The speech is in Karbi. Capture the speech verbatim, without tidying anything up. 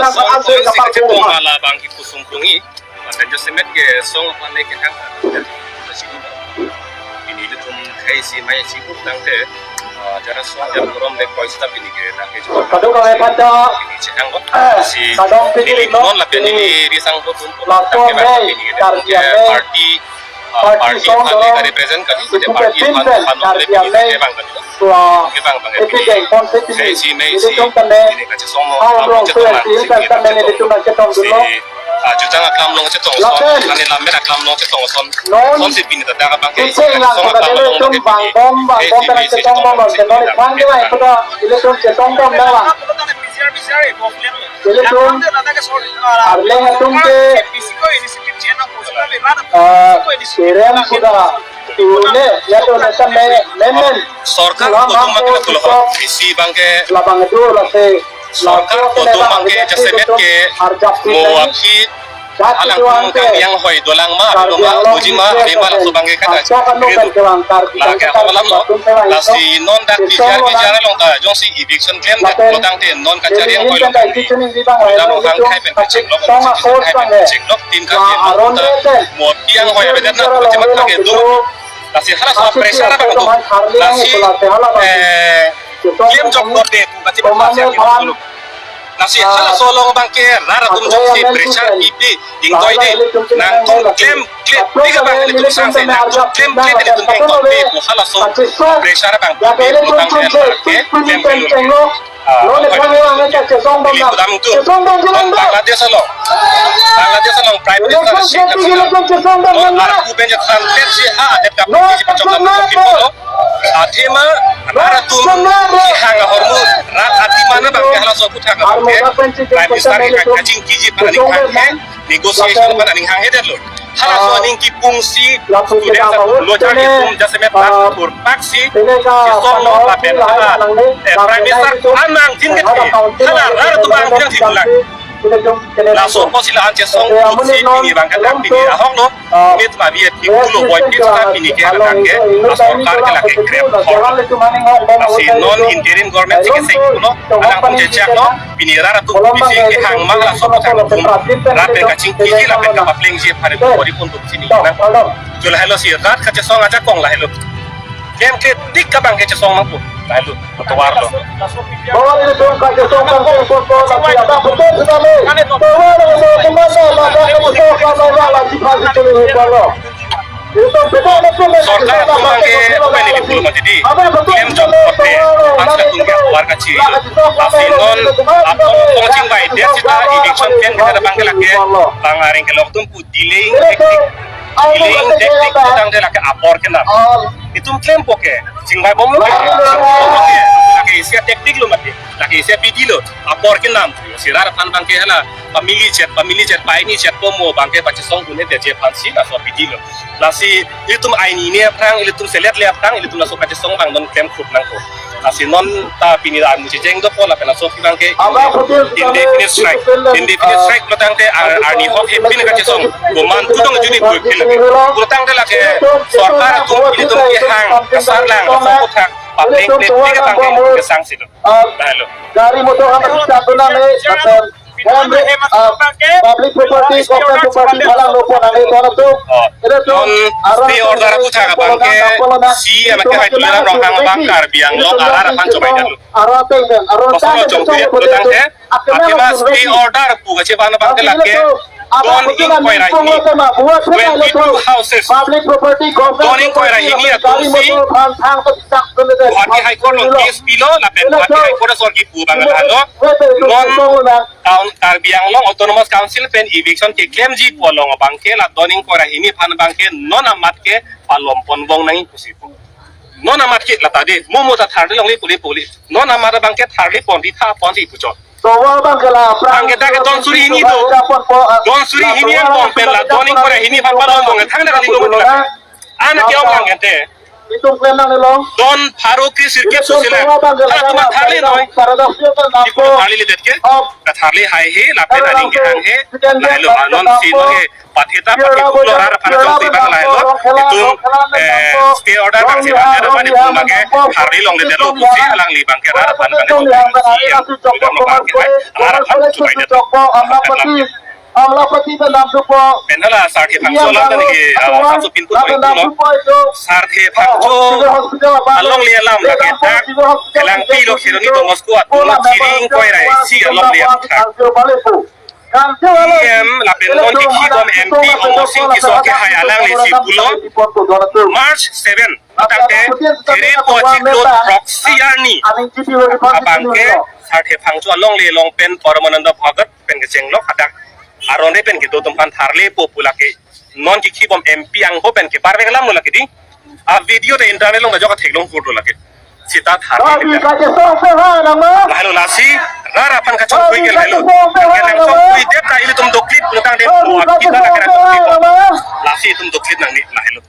Song points si kachetong ala bang ke kusung krungji. Lapen jasemet ke song aphan le kehang. Pini ilitum khei si mai si kuk tangte, ah, jara song jara korom le koi sita pini ke nang ke. Kadokave aphan ta, pini chehang ko. Eh, si kadokave pini pini non lapen pini ini risang ko tum ko laso tangke bang May, pini ke Karbi tangke May. Party, ah, party party song aphan le dorong ka represent kali, itu party aphan, pepinten aphan Karbi le May. Ke bang kali. Tua, ke bang bang. Epideng pon se pini. Khei si mai si. Ilitum tane, pini kachetong mo, hau rong amo chetong lang, si pini tane kachetong. Ilitum nangchetong dunlo. Si, ah, Jutang aklam along chetong ason, lapen kani Lammet aklam along chetong ason. Non, ason si pini ta dak abang ke, isi kachetong aklam along ke pini. Bang bom, bang bom, eh, pini chetong bom, chetong bom, chetong bom, ilitum chetong bom lang. Ilitum, arleng atum ke, ah, kerem sudah. Tune, ya to nasa me, memen. Sorkar kodum abang ke pulo ho. Isi abang ke. Labang itu lasi. Sorkar kodum abang ke jasemet ke mo aphi alang tum kang yang hoi dolang ma, dolang ma, uji ma, ave ma, laso abang ke kan. Lake ahok alam lo. Lasi non dak P G R, P G R along ta jongsi eviction klem dak lo tangte non kachari yang hoi lo tangte. Dam hang khai pen kachenglok, kachenglok tin kang ke ma ta mo aphi yang hoi ave dak na, kachenglok kang ke do. Lasi halaso pressure abang do. Lasi, eh, klem jok dode pu kachetong lasi abang do. Lasi halaso along abang ke rat atum jongsi pressure pipe, ingtoide, nangtum klem, klem, pik abang ilitum sangse, nangtum klem, klem ilitum ingtoide pu halaso pressure abang pipe pu abang ke rat ke klem klem lo. Ah, lo ne phang yang ne chetong bom. Pini pudam tu. Chetong bom. Non Bangladesh along. Bangladesh along Prime Minister Sheikh Hasina. Non arku pen chethan pen si ha adet kap kiji pachok kap kiji polo. Athema rat atum kehang ahormu rat athema na abang ke halaso aputhak abang ke Prime Minister ke kachingkiji aphan aning hanghe, negotiation aphan aning hanghe detlo. Halaso aning kipung si student sa lo char kitum jasemet dak thurpak si chetong lo lapen hala, eh, Prime Minister anang jin ke hala rat atum anang jin si pulang. Laso apotsi la-an chesong si pini abang ke dak pini ahok lo. Mit ma bi et ki pulo boy pit ta pini ke dak ke la sorkar ke lake krep thor. Lasi non interim government si keseng pulo, alang kum chechak lo. Pini rat atum kopisi kehang ma laso aputhak atum rat pen kachingkiji lapen kapaplengji aphan ri pon tum si ni na. Cho lahelo si rat kachesong ajakong lahelo. Klem kle tik abang ke chesong nangpo. Lahelo, tovar lo. Bahwa ilitum kachesong kangtung pon pon lagi ada betul sudah ni. Tovar lo, tovar lo, maka kamu sok kamu lagi pagi cili lo. Sorkar atum abang ke open ini pulo ma jadi. Klem jok kote, angsa atum ke warga chi. Lasi non atum pong chingbai det sita eviction klem kita abang ke lake. Bang areng kelok atum pu delaying tactic. Delaying tactic tangte lake apor kenam. Itum klempo ke chingbai bomlo ke. Lake isi atactic lo mati. Lake isi abidi lo. Apor kenam. Si rat aphan abang ke hala family chat, family chat, paini chat po mo abang ke pachesong un-e detji aphan si laso abidi lo. Lasi ilitum aini ne aphrang, ilitum selet le aphrang, ilitum laso kachesong abang non klem khrup nangpo. Lasi non ta pini armu checheng dopo lapen laso aphi abang ke indefinite strike. Indefinite strike lo tangte ar-, arni hok hepin kachesong. Komantu dong juni pu phil. Lo tangte lake sorkar atum ilitum kehang kasar lang laso aputhak papleng te tik abang ke kesang si lo. Lahelo. Gari motor kami tak guna ni, macam, ah, public property, government property, halang lo pon ani kono tu. Oh. Itu tu, non stay order aputhak abang ke si amat ke hai tulang Ronghang abang Karbi Anglong arat aphan chobai dan lo. Arah teng, arah teng. Kosong lo jong tu ya, lo tangte. Athema stay order pu kacheban abang ke lake don ingkoi ra hini. Twenty-two houses. Don ingkoi ra hini atum si Guwahati High Court along case pilo lapen Guwahati High Court asor kipu abang halo. Non town Karbi Anglong Autonomous Council pen eviction keklemji pu along abang ke la don ingkoi ra hini aphan abang ke non amat ke palom pon bong nangji pusi pu. Non amat ke lata de, mo mo ta tharli longle puli puli. Non amat abang ke tharli pon di tha pon si puchot. Tovar abang ke la prang. Abang ke dak ke don suri hini do. Don suri hini angbong pen la don ingkoi ra hini aphan palom bong thang dak kali lo mo la. Ana ke ong lang ente. Itum klem nangnelo. Don pharo kre sirkep so sila. Hala atum aphan tharli noi. Ipo tharliledet ke. Katharli haihe, lapen aning kehanghe. Lahelo anon si no he. Patheta pathe kuklo rat aphan chongsi abang lahelo. Itum, eh, stay order bang si abang rat aphan itum abang ke tharli longledetlo pusi alangli abang ke rat aphan abang ke tharli longledetlo. Rat aphan chubai detlo. Amlapati pen damdupo. Pen hala Sarthe Phangcho alam tangte ke, ah, Phangcho pinput pen damdupo. Sarthe Phangcho alongle alam lake dak Kelangpi lo Kheroni Don Bosco atum lo Chiring Koirai si alongle alam dak. Kanti wale. P M lapen non kekhi bom M P Amarsing Tisso ke hai alanglisi pulo. March seven tangte Therepo achiklo throksi arni abang ke Sarthe Phangcho alongle along pen Paramananda Bhagat pen kechenglo hadak aron re pen kedo atum aphan tharlepo pu lake non kekhi bom M P angho pen keparvek alamlo lake dei. A video ta internet along ta jok theklong kurlo lake. Seta tharle. Lahelo lasi rat aphan kachongkui ke lahelo. Kelang chongkuidet ta ilitum doklit nutang de. Kita ta kera doklit. Lasi itum doklit nangne lahelo.